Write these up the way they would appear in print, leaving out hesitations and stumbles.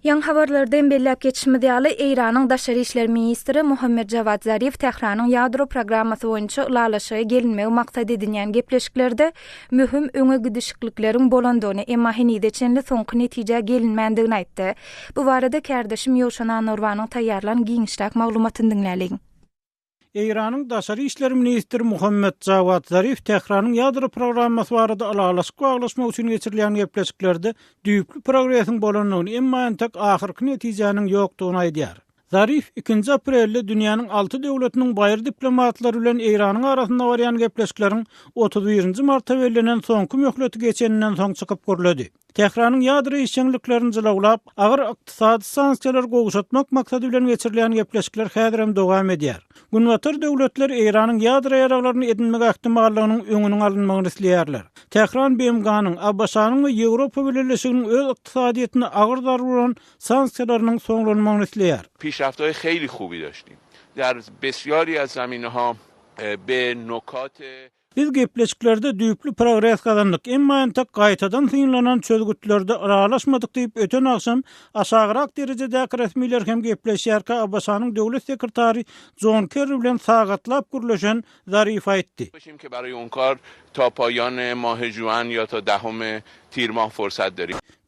Ýaňy habarlarda hem belläp geçişimiz ýaly, Eýranyň daşary işler ministri Mohammed Jawad Zarif Tähranyň ýadro programmasy boýunça ylalaşyga gelinmegi maksat edinýän gepleşiklerde möhüm öňe gidişiklikleriň bolandygyny, emma henize çenli soňky netijä gelinmändigini aýtdy. Bu barada kärdeşim Ýowşan Annagurbanyň taýýarlan giňişräk maglumatyny diňläliň. Eýranyň daşary işler ministri Muhammet Jawad Zarif Tähranyň ýadro programmasy barada ylalaşyk baglaşmak üçin geçirilýän gepleşiklerde düýpli progresiň bolandygyny, emma entek ahyrky netijäniň ýokdugyny aýdýar. Zarif ikinji aprelde dünýäniň alty döwletiniň baýry diplomatlary bilen Eýranyň arasynda barýan gepleşikleriň 31-nji marta bellenen soňky möhleti geçeninden soň çykyp gürledi. Tähranyň ýadro işjeňliklerini jylawlap, agyr ykdysady sanksiýalary gowşatmak maksady bilen geçirilýän gepleşikler häzirem dowam edýär. Günbatar döwletleri Eýranyň ýadro ýaraglaryny edinmek ähtimallygynyň öňüniň alynmagyny isleýärler. Tähran BMG-niň, ABŞ-nyň we Ýewropa Bileleşiginiň öz ykdysadyýetine agyr zarba uran sanksiýalarynyň soňlanmagyny isleýär. Pişraftهای خیلی خوبی داشتیم در بسیاری از زمینه‌ها به نکات. Biz gepleşiklerde düýpli progres gazandyk, emma entek gaýtadan synlanan çözgütlerde ylalaşmadyk diýip, öten agşam aşagrak derejedäki resmiler hem gepleşýärkä ABŞ-nyň döwlet sekretary Jon Kerri bilen sagatlap gürleşen Zarif aýtdy.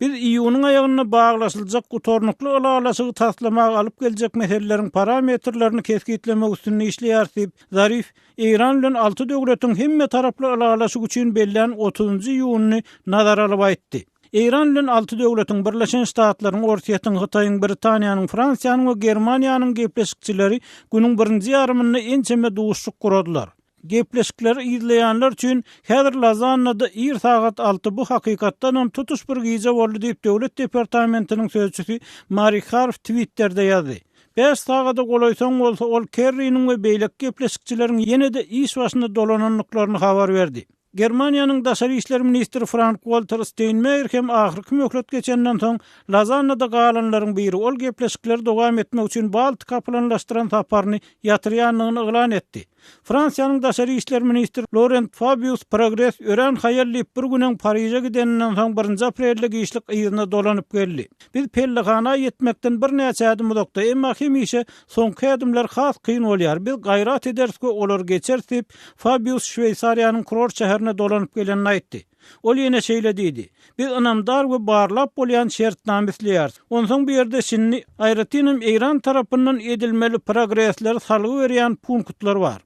Biz iýunyň aýagynda baglaşyljak gutarnykly ylalaşygy taslamaga alyp geljek meseleleriň parametrlerini kesgitlemek üstünde işleýäris diýip, Zarif Eýran bilen alty döwletiň hemmetaraply ylalaşyk üçin bellän otuzynjy iýunyny nazara alyp aýtdy. Eýran bilen alty döwletiň, Birleşen Ştatlaryň, Orsýetiň, Hytaýyň, Britaniýanyň, Fransiýanyň we Germaniýanyň gepleşikçileri günüň birinji ýarymynda ençeme duşuşyk guradylar. Gepleşikleri yzlaýanlar üçin häzir Lozannada ir sagat alty, bu hakykatdanam tutuş bir gije boldy diýip, Döwlet departamentiniň sözçüsi Mari Harf Twitterde ýazdy. Bäş sagada golaý soň bolsa ol Kerriniň we beýleki gepleşikçileriň ýene-de iş başyna dolanandyklaryny habar berdi. Germaniýanyň daşary işler ministri Frank-Walter Steinmeier hem ahyrky möhlet geçenden soň Lozannada galanlaryň biri ol gepleşikleri dowam etmek üçin Baltika planlaşdyran saparyny ýatyrýandygyny yglan etdi. Fransiýanyň daşary işler ministri Lorent Fabius progres örän haýal diýip bir gün öň Pariže gideninden soň birinji aprelde giçlik yzyna dolanyp geldi. Biz pellehana ýetmekden birnäçe ädim uzakda, emma hemişe soňky ädimler has kyn bolýar. Biz gaýrat ederis we olary geçeris diýip, Fabius Şweýsariýanyň kurort şäherine dolanyp gelenini aýtdy. Ol ýene şeýle diýdi, Biz ynamdar we barlap bolýan şertnama isleýäris. Onsoň bu ýerde şindi, aýratynam Eýran tarapyndan edilmeli progresleri salgy berýän punktlar bar.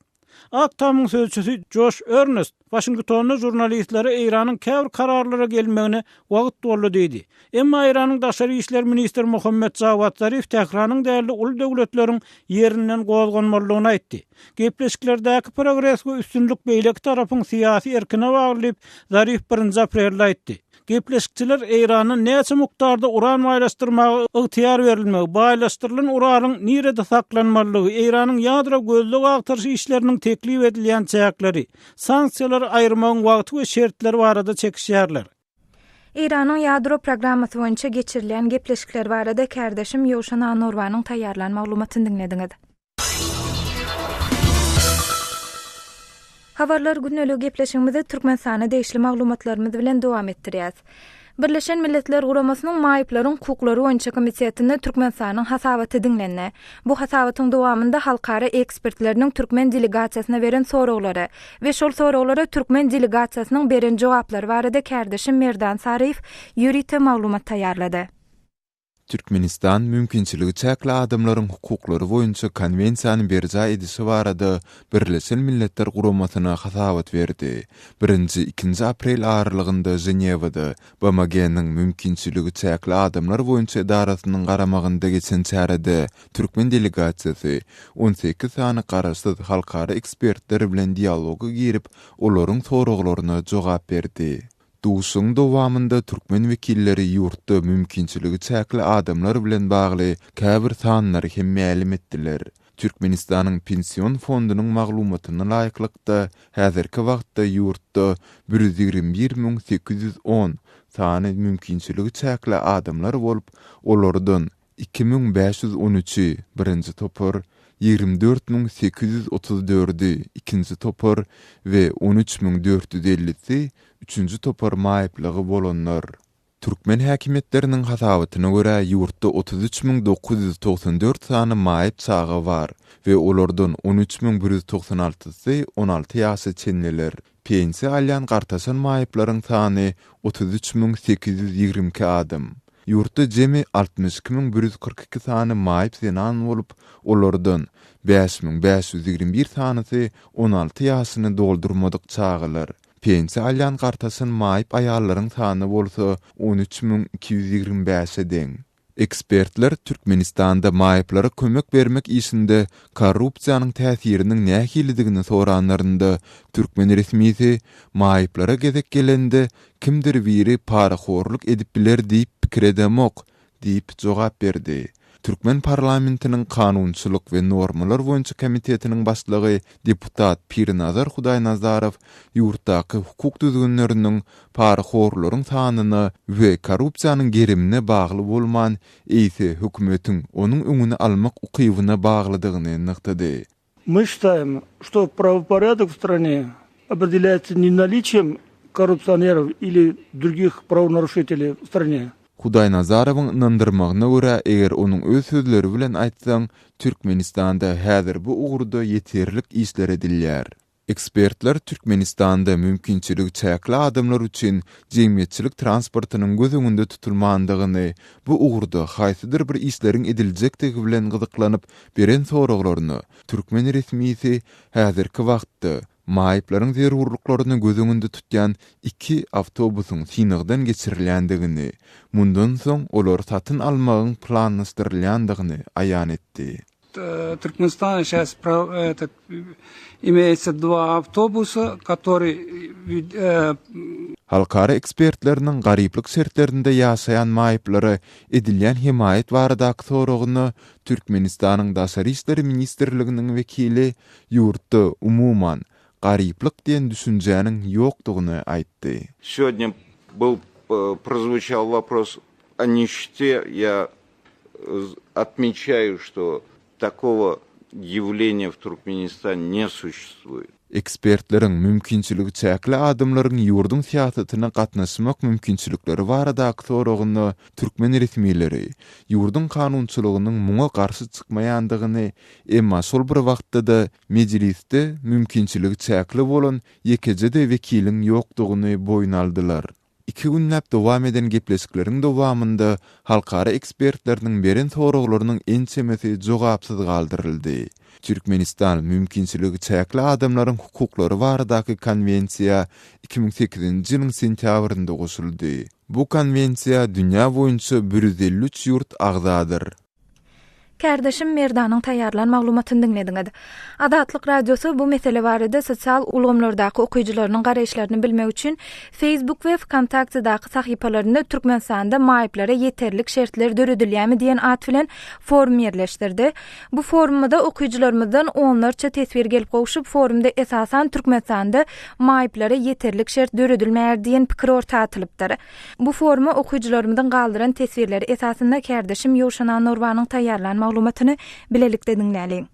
Ak Tamyň sözçüsi Joş Ernest Waşingtonda žurnalistlere Eýranyň käbir kararlara gelmegine wagt boldy diýdi. Emma Eýranyň daşary işler ministri Mohammed Jawad Zarif Tähranyň däl-de uly döwletleriň ýerinden gozganmalydygyny aýtdy. Gepleşiklerdäki progres we üstünlik beýleki tarapyň syýasy erkine bagly diýip, Zarif birinji aprelde aýtdy. Gepleşikçiler Eýrana näçe mukdarda uran baýlaşdyrmaga ygtyýar berilmegi, baýlaşdyrylan uranyň nirede saklanmalydygy, Eýranyň ýadro gözleg-agtaryş işleriniň teklip edilýän çäkleri, sanksiýalary aýyrmagyň wagty we şertleri barada çekişýärler. Eýranyň ýadro programmasy boýunça geçirilýän gepleşikler barada kärdeşim Ýowşan Annurbanyň taýýarlan maglumatyny diňlediňiz. Habarlar gündeligi gepleşigimizi Türkmenistana degişli maglumatlarymyz bilen dowam etdirýäs. Birleşen Milletler Guramasynyň Maýyplaryň hukuklary boýunça komitetinde Türkmenistanyň hasabaty diňlendi. Bu hasabatyň dowamynda halkara ekspertleriniň türkmen delegasiýasyna beren soraglary we şol soraglara türkmen delegasiýasynyň beren jogaplary barada kärdeşim Merdan Saryýew ýörite maglumat taýýarlady. Türkmenistan mümkinçiligi çäkli adamlaryň hukuklary boýunça Konwensiýany berjaý edişi barada Birleşen Milletler Guramasyna hasabat berdi. Birinji, ikinji aprel aralygynda Ženewada BMG-niň Mümkinçiligi çäkli adamlar boýunça edarasynyň garamagynda geçen çärede türkmen delegasiýasy 18 sany garaşsyz halkara ekspertler bilen dialoga girip, olaryň soraglaryna jogap berdi. Duşuşygyň dowamynda türkmen wekilleri ýurtda mümkinçiligi çäkli adamlar bilen bagly käbir sanlary hem mälim etdiler. Türkmenistanyň Pension fondunyň maglumatyna laýyklykda, häzirki wagtda ýurtda 121 810 sany mümkinçiligi çäkli adamlar bolup, olardan 2513-i, birinji topar, 24 834-i, ikinji topar we 13 450-si, üçünji topar maýyplygy bolanlar. Türkmen häkimiýetleriniň hasabatyna görä, ýurtda 33 994 sany maýyp çaga bar we olardan 13 196-sy 16 ýaşa çenliler. Pensiýa alýan gartaşan maýyplaryň sany 33 822 adam. Ýurtda jemi 62 142 sany maýyp zenan bolup, olardan 5521 sanysy 16 ýaşyny doldurmadyk çagalar. Pensiýa alýan gartaşan maýyp aýallaryň sany bolsa 13 225-e deň. Ekspertler Türkmenistanda maýyplara kömek bermek işinde korrupsiýanyň täsiriniň nähilidigini soranlarynda, türkmen resmisi maýyplara gezek gelende kimdir biri parahorluk edip biler diýip pikir edemok diýip jogap berdi. Türkmen parlamentiniň Kanunçylyk we normalar boýunça komitetiniň başlygy deputat Pirnazar Hudaýnazarow ýurtdaky hukuk düzgünleriniň parahorlaryň sanyna we korrupsiýanyň gerimine bagly bolman, eýse hökümetiň onuň öňüni almak ukybyna baglydygyny nygtady. Мы считаем, что правопорядок в стране определяется не наличием коррупционеров или других правонарушителей в стране. Hudaýnazarowyň ynandyrmagyna görä, eger onuň öz sözleri bilen aýtsaň, Türkmenistanda häzir bu ugurda ýeterlik işler edilýär. Ekspertler Türkmenistanda mümkinçiligi çäkli adamlar üçin jemgyýetçilik transportynyň göz öňünde tutulmandygyny, bu ugurda haýsydyr bir işleriň ediljekdigi bilen gyzyklanyp beren soraglaryna türkmen resmisi häzirki wagtda maýyplaryň zerurlyklaryny göz öňünde tutýan iki awtobusyň synagdan geçirilýändigini, mundan soň olary satyn almagyň planlaşdyrylýandygyny aýan etdi. Türkmenistanda сейчас этот имеется два автобуса, которые Halkara ekspertleriniň garyplyk şertlerinde ýaşaýan maýyplara edilýän hemaýat baradaky soragyna Türkmenistanyň Daşary işler ministrliginiň wekili ýurtda, umuman, garyplyk diýen düşünjäniň ýokdugyny aýtdy. Сегодня был прозвучал вопрос о нищете. Я отмечаю, что такого явления в Туркменистане не существует. Ekspertleriň mümkinçiligi çäkli adamlaryň ýurduň syýasatyna gatnaşmak mümkinçilikleri baradaky soragyna türkmen resmileri ýurduň kanunçylygynyň muňa garşy çykmaýandygyny, emma şol bir wagtda-da Mejlisde mümkinçiligi çäkli bolan ýekeje-de wekiliň ýokdugyny boýun aldylar. Iki günläp dowam eden gepleşikleriň dowamynda halkara ekspertleriniň beren soraglarynyň ençemesi jogapsyz galdyryldy. Türkmenistan Mümkinçiligi çäkli adamlaryň hukuklary baradaky konwensiýa 2008-nji ýylyň sentýabrynda goşuldy. Bu konwensiýa dünýä boýunça 153 ýurt agzadyr. Kärdeşim Merdanyň taýýarlan maglumatyny diňlediňiz. Azatlyk Radiosy bu mesele barada sosial ulgamlardaky okyjylarynyň garaýyşlaryny bilmek üçin Facebook we Wkontaktedaky sahypalarynda Türkmenistanda maýyplara ýeterlik şertler döredilýärmi diýen at bilen forum ýerleşdirdi. Bu forumyza okyjylarymyzdan onlarça teswir gelip gowşup, forumda esasan Türkmenistanda maýyplara ýeterlik şert döredilmeýär diýen pikir orta atylypdyr. Bu foruma okyjylarymyzyň galdyran teswirleri esasynda kärdeşim Ýowşan Annagurbanyň taýýarlan maglumatyny bilelikde diňläliň.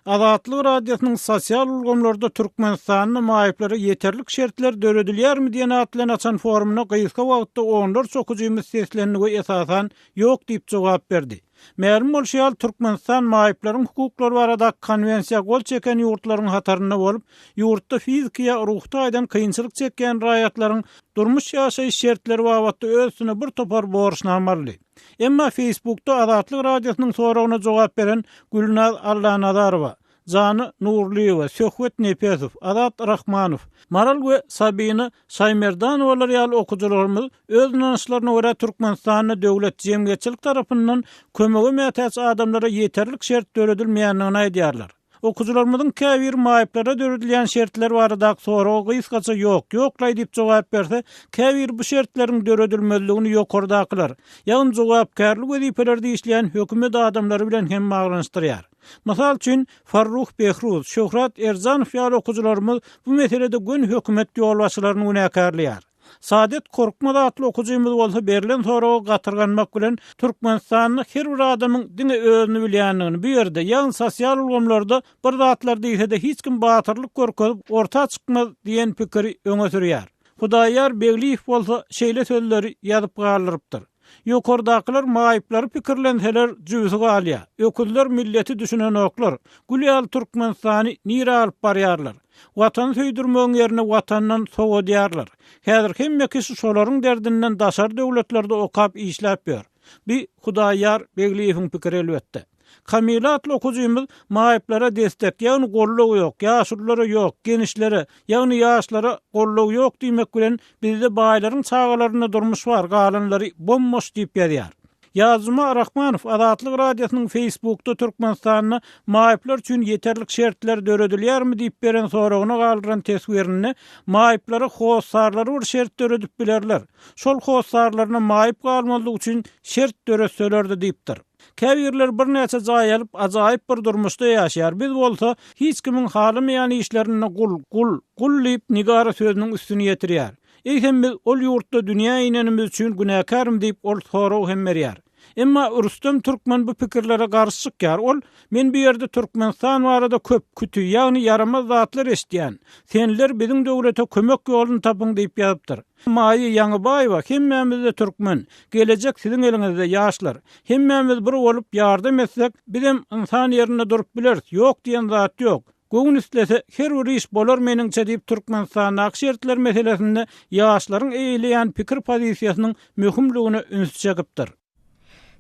Azatlyk Radiosynyň sosial ulgamlarda Türkmenistanda maýyplara ýeterlik şertler döredilýärmi diýen at bilen açan forumyna gysga wagtda onlarça okyjymyz seslendi we esasan ýok diýip jogap berdi. Mälim bolşy ýaly, Türkmenistan maýyplaryň hukuklary baradaky Konwensiýa gol çeken ýurtlaryň hatarynda bolup, ýurtda fiziki ýa ruhy taýdan kynçylyk çekýän raýatlaryň durmuş-ýaşaýyş şertleri babatda öz üstüne bir topar borçnama aldy. Emma Facebookda Azatlyk Radiosynyň soragyna jogap beren Gülnaz Allanazarowa, Jana Nurlyýewa, Söhbet Nepesow, Azat Rahmanow, Maral we Sabina Şaýmerdanowalar ýaly okyjylarymyz öz ynançlaryna görä Türkmenistanda döwlet, jemgyýetçilik tarapyndan kömege mätäç adamlara ýeterlik şert döredilmeýändigini aýdýarlar. Okyjylarymyzyň käbiri maýyplara döredilýän şertler baradaky soraga gysgaça ýok, ýok-laý diýip jogap berse, käbiri bu şertleriň döredilmezligini ýokardakylar, ýagny jogapkärli wezipelerde işleýän hökümet adamlary bilen hem baglanyşdyrýar. Mysal üçin, Farruh Behruz, Şöhrat Erzanow ýaly okyjylarymyz bu meselede göni hökümet ýolbaşçylaryny günäkärleýär. Saadet Korkmaz atly okyjymyz bolsa berlen soraga gatyrganmak bilen Türkmenistanda her bir adamyň diňe özüni bilýändigini, bu ýerde, ýagny sosial ulgamlarda bir zatlar diýse-de hiç kim batyrlyk görkezip orta çykmaz diýen pikiri öňe sürýär. Hudaýýar Begliýew bolsa şeýle sözleri ýazyp galdyrypdyr. Ýokardakylar maýyplary pikirlenseler jübüsi galýar. Öküzler milleti düşünenoklar. Gül ýaly Türkmenistany nirä alyp barýarlar? Watany söýdürmegiň ýerine watandan sowadýarlar. Häzir hemme kişi şolaryň derdinden daşary döwletlerde okap işläp ýör. Bi Hudaýýar Begliýewiň pikiri elbetde. Kamila atly okujymyz maýyplara destek, ýagny goldaw ýok, ýaşululara ýok, genişlere, ýagny ýaşlara goldaw ýok diýmek bilen bizde baýlaryň çagalarynda durmuş bar, galanlary bom-boş diýip ýazýar. Ýazjuma Rahmanow Azatlyk Radiosynyň Feýsbukda Türkmenistanda maýyplar üçin ýeterlik şertler döredilýärmi diýip beren soragyna galdyran teswirinde maýyplara hossarlary bir şert döredip bilerler. Şol hossarlaryna maýyp galmazlyk üçin şert döretselerdi diýipdir. Käbirleri birnäçe jaý alyp, ajaýyp bir durmuşda ýaşaýar, biz bolsa hiç kimiň halamaýan işlerinde gul, gul, gul diýip Nigara sözüniň üstüni ýetirýär. Eýsem biz ol ýurtda dünýä inenimiz üçin günäkärmi diýip ol sorag hem berýär. Emma Rüstem Türkmen bu pikirlere garşy çykýar. Ol, Men bu ýerde Türkmenistan barada köp küti, ýagny ýaramaz zatlar eşidýän. Senler biziň döwlete kömek ýoluny tapyň diýip ýazypdyr. Maýa Ýaňybaýewa, Hemmämiz-de türkmen. Gelejek siziň eliňizde, ýaşlar. Hemmämiz bir bolup ýardam etsek, bizem ynsan ýerinde durup bileris, ýok diýen zat ýok. Göwün islese, her bir iş bolar meniňçe diýip Türkmenistandaky şertler meselesinde ýaşlaryň eýeleýän pikir pozisiýasynyň möhümligine ünsi çekipdir.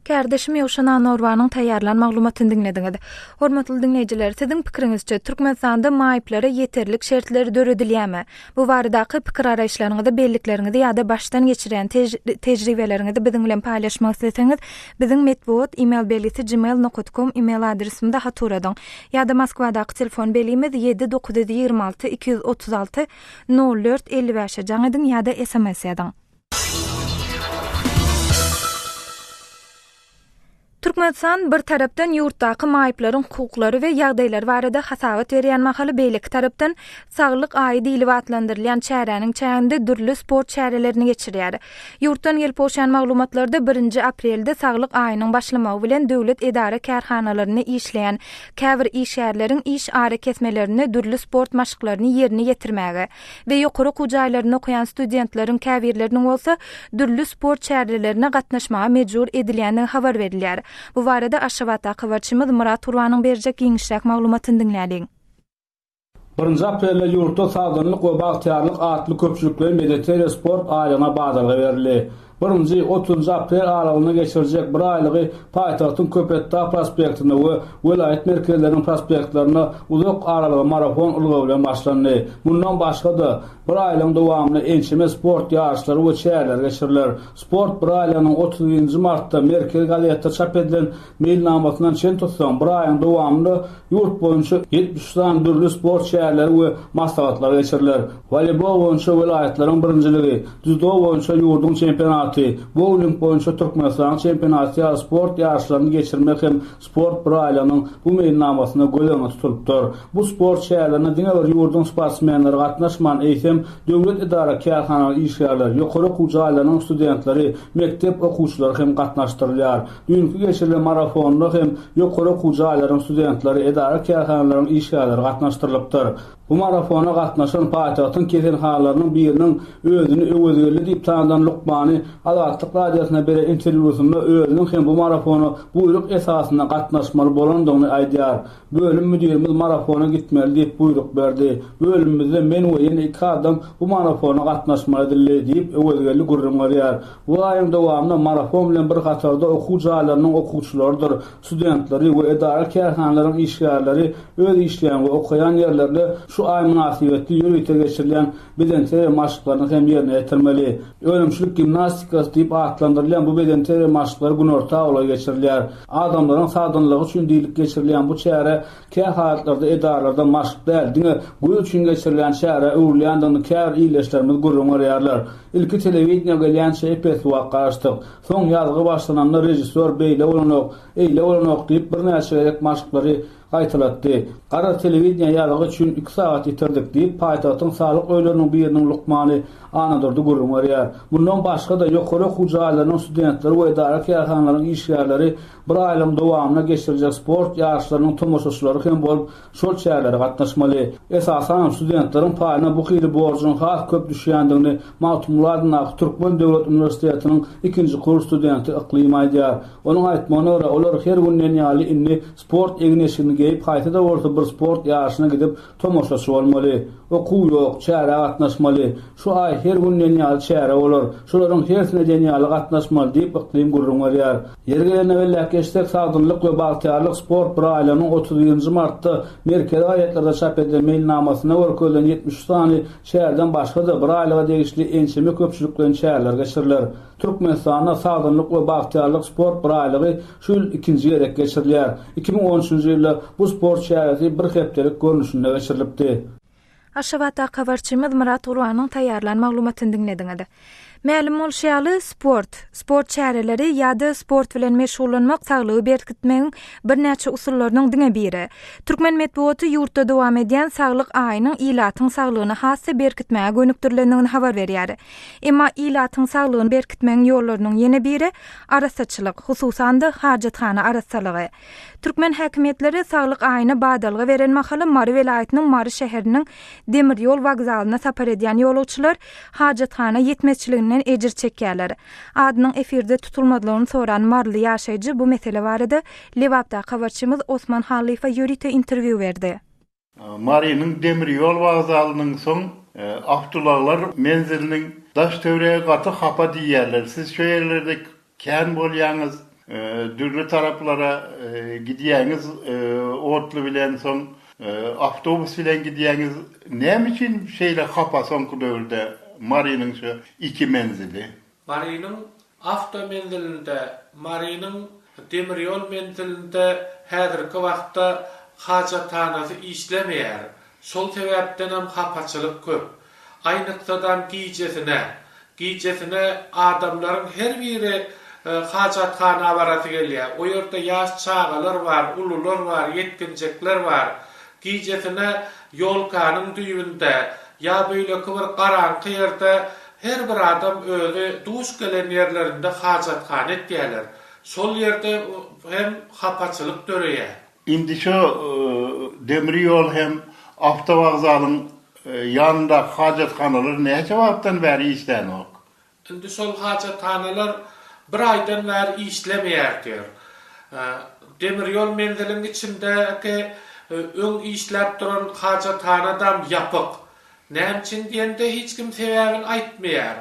Kärdeşim Ýowşan Annagurbanyň taýýarlan maglumatyny diňlediňiz. Hormatly diňleýjiler, siziň pikiriňizçe, Türkmenistanda maýyplara ýeterlik şertler döredilýärmi? Bu baradaky pikir-garaýyşlaryňyzy, bellikleriňizi ýa-da başdan geçirýän tejribeleriňizi biziň bilen paýlaşmak isleseňiz, biziň metbugat e-mail belgisi gmail nokat kom e-mail adresimize hat ugradyň. Ýa-da Moskwadaky telefon belgimiz 7 926 236 04 55-e jaň ediň ýa-da sms ýazyň. Türkmenistan bir tarapdan ýurtdaky maýyplaryň hukuklary we ýagdaýlary barada hasabat berýän mahaly beýleki tarapdan Saglyk aýy diýlip atlandyrylýan çäräniň çäginde dürli sport çärelerini geçirýär. Ýurtdan gelip gowşan maglumatlarda birinji aprelde Saglyk aýynyň başlamagy bilen döwlet edara-kärhanalarynda işleýän käbir işgärleriň iş arakesmelerinde dürli sport maşklaryny ýerine ýetirmäge we ýokary okuw jaýlarynda okaýan studentleriň käbirleriniň bolsa dürli sport çärelerine gatnaşmaga mejbur edilýändigi habar berilýär. Bu barada Aşgabatdaky habarçymyz Myrat Gurbanyň berjek giňişräk maglumatyny diňläliň. Birinji aprelde ýurtda Sagdynlyk we bagtyýarlyk atly köpçülikleýin bedeterýa sport aýlygyna badalga berildi. Birinji, otuzynjy aprel aralygynda geçiriljek bir aýlygy paýtagtyň Köpetdag prospektinde we welaýat merkezleriniň prospektlerinde uzak aralyga marafon ylgawy bilen başlandy. Mundan başga-da, bir aýlygyň dowamynda ençeme sport ýaryşlary we çäreler geçiriler. Sport bir aýlygynyň 31 nji martda Merkezi gazetde çap edilen meýilnamasyndan çen tutsaň, bir aýyň dowamynda ýurt boýunça 73 sany dürli sport çäreleri we maslahatlar geçiriler. Woleýbol boýunça welaýatlaryň birinjiligi, dzýudo boýunça ýurduň çempionaty, bowling boýunça Türkmenistanyň çempionaty ýaly sport ýaryşlaryny geçirmek hem sport biraýlygynyň bu meýilnamasynda göz öňünde tutulypdyr. Bu sport çärelerine diňe bir ýurduň sportsmenleri gatnaşman, eýsem, döwlet edara-kärhanalaryň işgärleri, ýokary okuw jaýlarynyň studentleri, mekdep okuwçylary hem gatnaşdyrylýar. Düýnki geçirilen marafonda hem ýokary okuw jaýlaryň studentleri, edara-kärhanalaryň işgärleri gatnaşdyrylypdyr. Bu marafona gatnaşan paýtagtyň keselhanalarynyň biriniň özüni Öwezgeldi diýip tanadan lukmany Azatlyk Radiosyna beren interwýusynda özüniň hem bu marafona buýruk esasynda gatnaşmaly bolandygyny aýdýar. Bölüm müdirimiz marafona gitmeli diýip buýruk berdi. Bölümimizde men we ýene iki adam bu marafona gatnaşmaly edildi, diýip, Öwezgeldi gürrüň berýär. Bu aýyň dowamynda marafon bilen bir hatarda okuw jaýlarynyň okuwçylarydyr studentleri we edara-kärhanalaryň işgärleri öz işleýän we okaýan ýerlerinde şu aý mynasybetli ýörite geçirilýän bedenterbiýe maşklaryny hem ýerine ýetirmeli. Önümçilik gimnastikasy diýip atlandyrylýan bu bedenterbiýe maşklary günorta golaý geçirilýär. Adamlaryň sagdynlygy üçin diýlip geçirilýän bu çäre kä halatlarda edaralarda maşk däl, diňe göz üçin geçirilýän çärä öwrülýändigini käbir ildeşlerimiz gürrüň berýärler. Ilki telewideniýä gelýänçä ep-esli wagt garaşdyk. Soň ýazgy başlananda režissýor beýle bolanok, eýle bolanok diýip birnäçe gezek maşklary gaýtalatdy. Garaz, telewideniýä ýazgy üçin iki sagat ýitirdik, diýip, paýtagtyň saglyk öýleriniň biriniň lukmany Annadurdy gürrüň berýär. Mundan başga-da, ýokary okuw jaýlarynyň studentleri we edara-kärhanalaryň işgärleri bir aýlygyň dowamynda geçiriljek sport ýaryşlarynyň tomaşaçylary hem bolup, şol çärelere gatnaşmaly. Esasanam, studentleriň paýyna bu hili borjuň has köp düşýändigini Magtymguly adyndaky Türkmen döwlet uniwersitetiniň ikinji kurs studenti Yklym aýdýar. Onuň aýtmagyna görä, olar her gün diýen ýaly indi sport egin-eşigini geýip, haýsy-da bolsa bir sport ýaryşyna gidip, tomaşaçy bolmaly. Okuw ýok, çärä gatnaşmaly. Şu aý her gün diýen ýaly çäre bolar. Şolaryň hersine diýen ýaly gatnaşmaly diýip, Yklym gürrüň berýär. Ýeri gelende belläp geçsek, Sagdynlyk we bagtyýarlyk sport biraýlygynyň 31 nji martda merkezi gazetlerde çap edilen meýilnamasynda görkezilen 73 sany çäreden başga-da, bir aýlyga degişli ençeme köpçülikleýin çäreler geçiriler. Türkmenistanda Sagdynlyk we bagtyýarlyk sport biraýlygy şu ýyl ikinji gezek geçirilýär. 2013-nji ýylda bu sport çäresi bir hepdelik görnüşinde geçirilipdi. Aşgabatdaky habarçymyz Myrat Gurbanyň taýýarlan maglumatyny diňlediňiz. Mälim bolşy ýaly, sport, sport çäreleri ýa-da sport bilen meşgullanmak saglygy berkitmegiň birnäçe usullarynyň diňe biri. Türkmen metbugaty ýurtda dowam edýän Saglyk aýynyň ilatyň saglygyny has-da berkitmäge gönükdirilendigini habar berýär. Emma ilatyň saglygyny berkitmegiň ýollarynyň ýene biri arassaçylyk, hususan-da, hajathana arassalygy. Türkmen häkimiýetleri Saglyk aýyna badalga beren mahaly Mary welaýatynyň Mary şäheriniň demir ýol wokzalyna sapar edýän ýolagçylar hajathana ýetmezçiliginden ejir çekýärler. Adynyň efirde tutulmazlygyny soran maryly ýaşaýjy bu mesele barada Lebapdaky habarçymyz Osman Hallyýewe ýörite interwýu berdi. Marynyň demir ýol wokzalynyň soň awtoulaglar menziliniň daş-töweregi gaty hapa diýýärler. Siz şo ýerlerde kän bolýaňyz, dürli taraplara gidýäňiz otly bilen, soň awtobus bilen gidýäňiz. Näme üçin şeýle hapa soňky döwürde Marynyň şo iki menzili? Marynyň awto menzilinde, Marynyň demir ýol menzilinde häzirki wagtda hajathanasy işlemeýär. Şol sebäpdenem hapaçylyk köp. Aýnyksadam gijesine. Gijesine adamlaryň her biri hajathana barasy gelýär. O ýerde ýaş çagalar bar, ulular bar, ýetginjekler bar. Gijesine ýolkanyň düýbünde ýa beýleki bir garaňky ýerde her bir adam özi duş gelen ýerlerinde hajathana etýärler. Şol ýerde hem hapaçylyk döreýär. Indi şo demir ýol hem awtowokzalyň ýanyndaky hajathanalar näçe wagtdan bäri işlänok? Indi şol hajathanalar bir aýdan bäri işlemeýär diýer. Demir ýol menziliň içindäki öň işläp duran hajathanadam ýapyk. Näme üçin diýende hiç kim sebäbini aýtmaýar.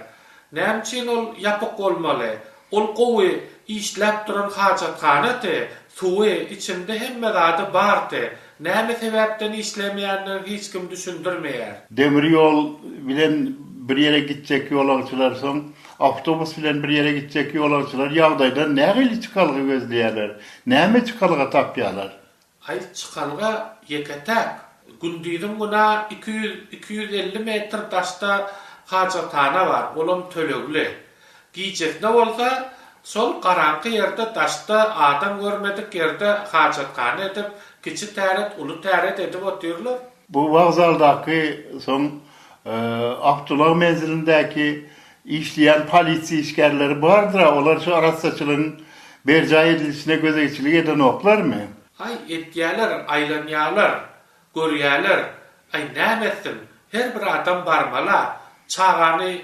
Näme üçin ol ýapyk bolmaly? Ol gowy işläp duran hajathanady, suwy, içinde hemme zady bardy. Näme sebäpden işlemeýändigini hiç kim düşündirmeýär. Demir ýol bilen bir ýere gitjek ýolagçylar, soň awtobus bilen bir ýere gitjek ýolagçylar ýagdaýdan nähili çykalga gözleýärler? Näme çykalga tapýarlar? Aý, çykalga ýeke-täk. Gündiziň güna 200, 250 metr daşda hajathana bar, olam tölegli. Gijesine bolsa, şol garaňky ýerde daşda, adam görmedik ýerde hajathana edip, kiçi täret, uly täret edip otyrlar. Bu wokzaldaky, soň awtoulag menzilindäki işleýän polisiýa işgärleri bardyr-a, olar şu arassaçylygyň berjaý edilişine gözegçilik edenoklarmy? Aý, edýäler, aýlanýarlar. Görýäler. Aý, näme etsin, her bir adam barmal-a. Çagany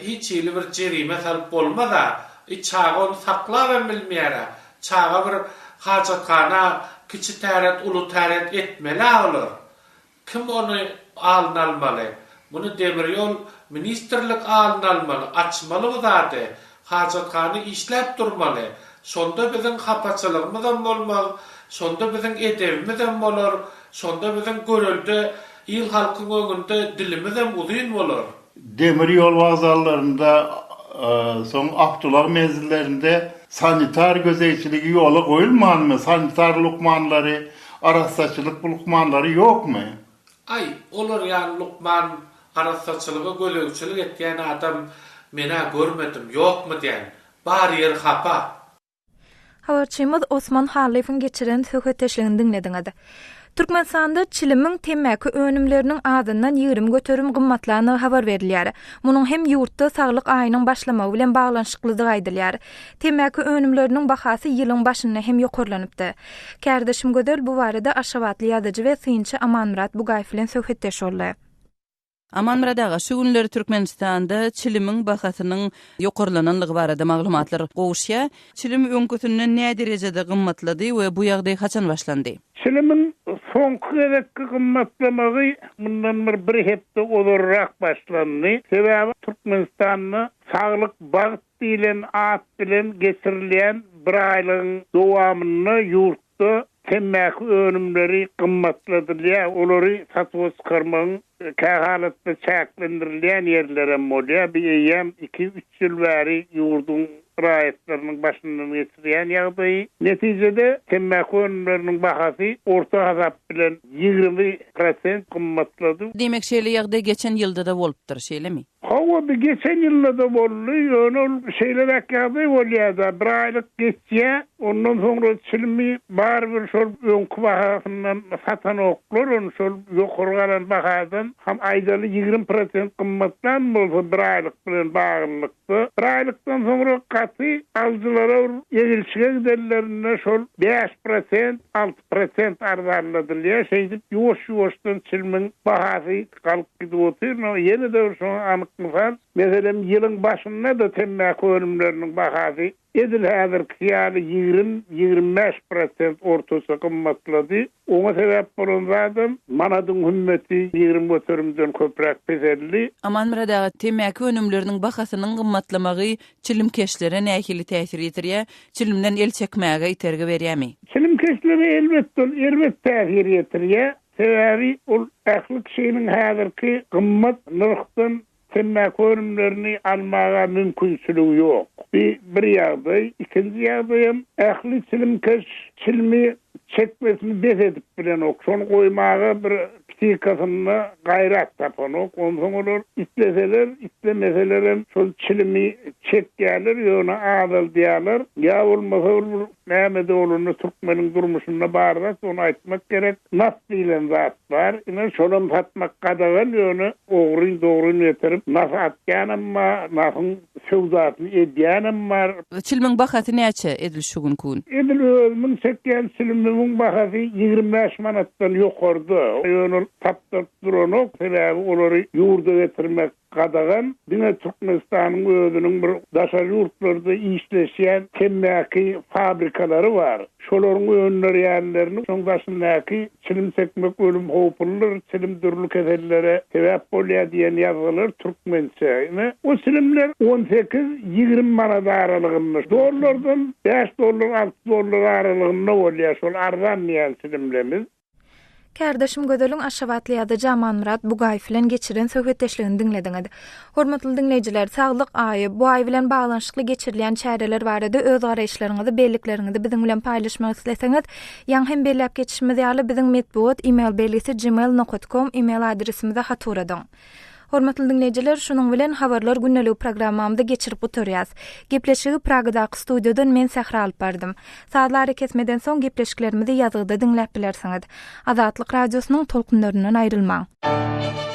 hiç hili bir jerime salyp bolmaz-a. I çaga ony saklabam bilmeýär-ä. Çaga bir hajathana kiçi täret, uly täret etmeli-ä olar. Kim ony alyna almaly? Muny demir ýol ministrlik alyna almaly, açmaly bu zady. Hajathana işläp durmaly. Şonda biziň hapaçylygymyzam bolmaz, şonda biziň edebimizem bolar, şonda biziň görelde il-halkyň öňünde dilimizem uzyn bolar. Demir ýol wokzallarynda, soň awtoulag menzillerinde sanitar gözegçiligi ýola goýulmanmy? Sanitar lukmanlary, arassaçylyk lukmanlary ýokmy? Aý, olar ýaly lukman. Arassaçylyga gözegçilik etýän adam men-ä görmedim, ýokmy diýän. Bar ýer hapa. Habarçymyz Osman Hallyýewiň geçiren söhbetdeşligini diňlediňiz. Türkmenistanda çilimiň, temmäki önümleriniň azyndan 20% gymmatlandygy habar berilýär. Munuň hem ýurtda saglyk aýynyň başlamagy bilen baglanyşyklydygy aýdylýar. Temmäki önümleriniň bahasy ýylyň başynda hem ýokarlanypdy. Kärdeşim Gözel bu barada aşgabatly ýazyjy we synçy Amanmyrat Bugaýew bilen söhbetdeş boldy. Amanmyrat aga, şu günler Türkmenistanda çilimiň bahasynyň ýokarlananlygy barada maglumatlar gowuşýar. Çilim öňküsinden näderejede gymmatlady we bu ýagdaý haçan başlandy? Çilimiň soňky gezekki gymmatlamagy mundan bir bir hepde ozalrak başlandy. Sebäbi Türkmenistanda Saglyk, bagt diýlen at bilen geçirilýän biraýlygyň dowamynda ýurtda temmäki önümleri gymmatladylýar, olary satuwa çykarmagyň kähalatda çäklendirilýän ýerlerem bolýar. Bu eýýäm iki-üç ýyl bäri ýurduň raýatlarynyň başyndan geçirýän ýagdaýy. Netijede, temmäki önümleriniň bahasy orta hasap bilen 20 prosent gymmatlady. Diýmek, şeýle ýagdaý geçen ýylda-da bolupdyr, şeýlemi? Hawa, bu geçen ýylda-da boldy, ýöne ol şeýleräk ýagdaý bolýar-da, bir aýlyk geçýär, ondan soňra çilimi barybir şol öňki bahasyndan satanoklar, ony şol ýokary galan bahadan, ham aýdaly 20 prosent gymmatlan bolsa bir aýlyk bilen baglylykda, bir aýlykdan soňra gaty alyjylara bir egilşige gidenlerinde şol 5 prosent, 6 prosent arzanladylýar, şeýdip ýuwaş-ýuwaşdan çilimiň bahasy galyp gidip otyr. Ýene-de bir şoňa anyk mysal, meselem, ýylyň başynda-da temmäki önümleriniň bahasy edil häzirkisi ýaly 20, 25 prosent ortaça gymmatlady. Oňa sebäp bolan zadam, manadyň hümmeti 20 göterimden köpräk peseldi. Amanmyrat aga, temmäki önümleriniň bahasynyň gymmatlamagy çilimkeşlere nähili täsir ýetirýär? Çilimden el çekmäge itergi berýärmi? Çilimkeşlere elbetde ol erbet täsir ýetirýär. Sebäbi ol ähli kişiniň häzirki gymmat nyrhdan temmäki önümlerini almaga mümkinçiligi ýok. Bu bir ýagdaý. Ikinji ýagdaýam ähli çilimkeş çilimi çekmesini bes edip bilenok. Şony goýmaga bir psihikasynda gaýrat tapanok. Onsoň olar isleseler, islemeselerem şol çilimi çekýärler, ýöne azaldýarlar. Ýa bolmasa ol bir Näme-de bolanda türkmeniň durmuşynda bar zat, ony aýtmak gerek, nas diýlen zat bar. Ine, şonam satmak gadagan, ýöne ogryn-dogryn getirip nas atýanam bar, nasyň söwdasyny edýänem bar. Çilimiň bahasy näçe edil şu günki gün? Edil özümiň çekýän çilimimiň bahasy 25 manatdan ýokarda. Ýöne ol tapdyryp duranok, sebäbi olary ýurda getirmek gadagan, diňe Türkmenistanyň özüniň bir daşary ýurtlarda işleşýän temmäki fabrikalary bar. Şolaryň öndürýänlerini şoň daşyndaky çilim çekmek ölüm howpludyr, çilim dürli kesellere sebäp bolýar diýen ýazgylar türkmençe. Ine, o çilimler on sekiz, 20 manat aralygynda, dollardan 5 dollar, 6 dollar aralygynda bolýar şol arzan diýen çilimlerimiz. Kärdeşim Gözeliň aşgabatly ýazyjy Amanmyrat Bugaýew bilen geçiren söhbetdeşligini diňlediňiz. Hormatly diňleýjiler, Saglyk aýy, bu aý bilen baglanyşykly geçirilýän çäreler barada öz garaýyşlaryňyzy, bellikleriňizi biziň bilen paýlaşmak isleseňiz, ýaňy hem belläp geçişimiz ýaly, biziň metbugat e-mail belgisi gmail nokat kom e-mail adresimize hat ugradyň. Hormatly diňleýjiler, şunuň bilen Habarlar gündeligi programmamyzy geçirip gutarýas. Gepleşigi Pragadaky studiýadan men Sähra alyp bardym. Sazly arakesmeden soň gepleşiklerimizi ýazgyda diňläp bilersiňiz. Azatlyk Radiosynyň tolkunlaryndan aýrylmaň.